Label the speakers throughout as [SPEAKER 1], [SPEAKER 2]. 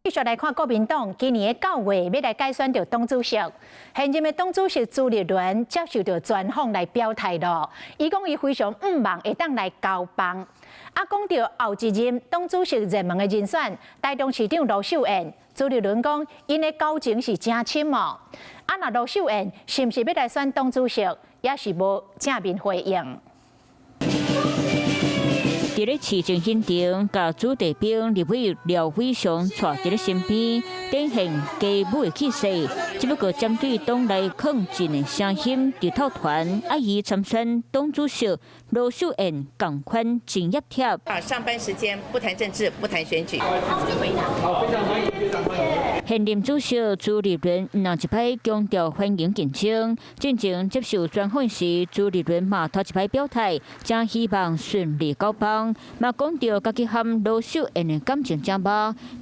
[SPEAKER 1] 繼續來看國民黨今年的9月欲來改選著黨主席，現任的黨主席朱立倫接受著專訪來表態囉。伊講伊非常向望會當來交棒。啊，講著後一任黨主席熱門的人選，台中市長盧秀燕，朱立倫講𪜶的交情是誠深哦。啊，若盧秀燕是毋是欲來選黨主席，也是無正面回應。
[SPEAKER 2] 佇咧市政現場，共子弟兵立委廖偉雄𤆬佇咧身邊，展現家母的氣勢。只不過針對黨內抗戰的聲音，佇透傳啊，伊參選黨主席盧秀燕仝款真挹帖。
[SPEAKER 3] 啊，上班時間不談政治，不談選舉。
[SPEAKER 4] 好，非常歡迎，非常歡迎。
[SPEAKER 2] 現任主席朱立倫毋但一擺強調歡迎競爭，進前接受專訪時，朱立倫嘛頭一擺表態，誠希望順利交棒。嘛講著家己和盧秀燕的感情誠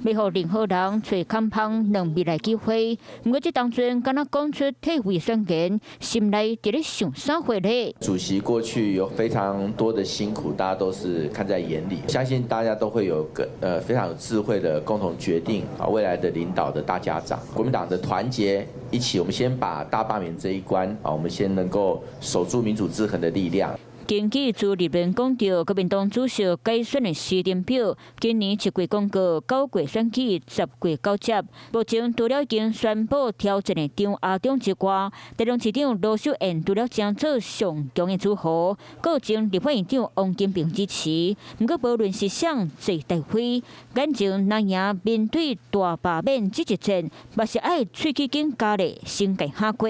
[SPEAKER 2] 密，袂予任何人揣空芳兩未來機會。毋過這當陣，敢若講出退位宣言，心內佇咧想啥貨咧？
[SPEAKER 5] 主席過去有非常多的辛苦，大家都是看在眼裡，相信大家都會有個非常有智慧的共同決定啊，未來的領導的大家長，國民黨的團結一起，我們先把大罷免這一關啊，我們先能夠守住民主制衡的力量。
[SPEAKER 2] 根據朱立倫講著，國民黨主席改選的時程表，今年7月公告，9月選舉，10月交接。目前除了已經宣布挑戰的張亞中之外，台中市長盧秀燕除了成做上強的組合，閣有前立法院長王金平支持。毋過，無論是誰坐大位，眼前若贏面對大罷免這一戰，嘛是愛喙齒緊加力，先共喊過。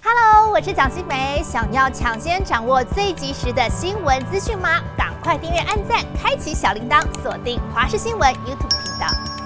[SPEAKER 6] Hello，我是蔣新梅，想要搶先掌握最及時的新聞資訊嗎？趕快訂閱、按讚、開啟小鈴鐺，鎖定華視新聞 YouTube 頻道。